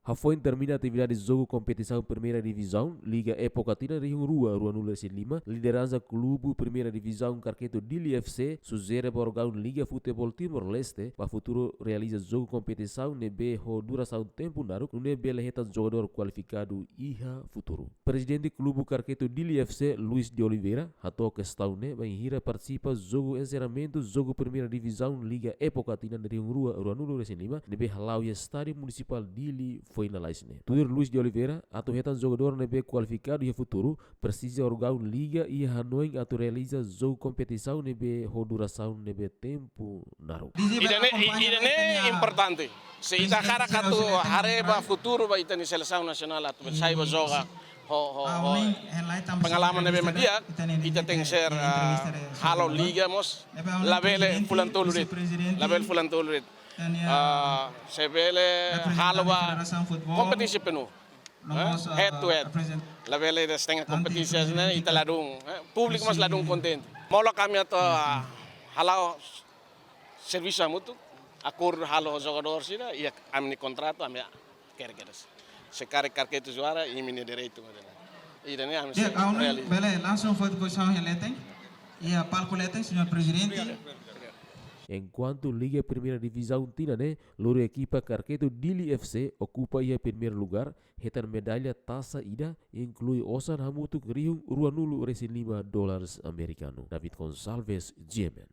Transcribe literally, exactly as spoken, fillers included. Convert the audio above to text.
Hafoin termina atividade jogu kompetisaun Primeira Divizaun Liga Época tinan rihun rua ruanulu-resin-lima, lideransa klubu Primeira Divizaun Karketo Dili F C sujere ba órgaun Liga Futeból Timor-Leste ba futuru realiza jogu kompetisaun ne'ebé ho durasaun tempu naruk, nune'e bele hetan jogadór kualifikadu iha futuru. Prezidente klubu Karketo Dili F C, Luis de Oliveira, hato'o kestaun ne'e bainhira partisipa jogu enserramentu jogu Primeira Divizaun Liga Época tinan rihun rua ruanulu-resin-lima ne'ebé hala'o iha Estádiu Munisipál Dili foin lalais ne'e. Tuir Luis de Oliveira, atu hetan jogadór ne'ebé kualifikadu iha futuru, presiza órgaun liga iha hanoin atu realiza jogu kompetisaun ne'ebé ho durasaun ne'ebé tempu naruk. Ida-ne'e, i-, ida-ne'e importante. Se ita hakarak atu haree ba futuru ba ita-nia selesaun nasionál atu sai ba joga ho, ho, ho pengalaman ne'ebé mak di'ak, ita tenke ser, ah, halo liga mós, labele fulan tolu de'it, labele fulan tolu de'it. Ah, se bele halo ba kompetisi penuh. Eh, head to head. Labele ida setengah kompetisi ne'e ita ladún, eh, públiku mós ladún kontente. Molok ami atu, ah, hala'o servisu hamutuk, akordu halo jogadór sira, iha ami-nia kontratu, ami hakerek kedas. Se karik Karketo juara, imi-nia direitu, mak ne'e. Ida-ne'e ami sei realiza. Bele langsung foti pozisaun iha leten, iha palku leten, señór prezidente. Enkuantu Liga Primeira Divizaun tinan ne'e, lori ekipa Karketo Dili F C okupa iha primeiru lugár, hetan medalla tasa ida, inklui osan hamutuk rihun ruanulu-resin-lima dólares amerikanu. David Gonçalves, G M N.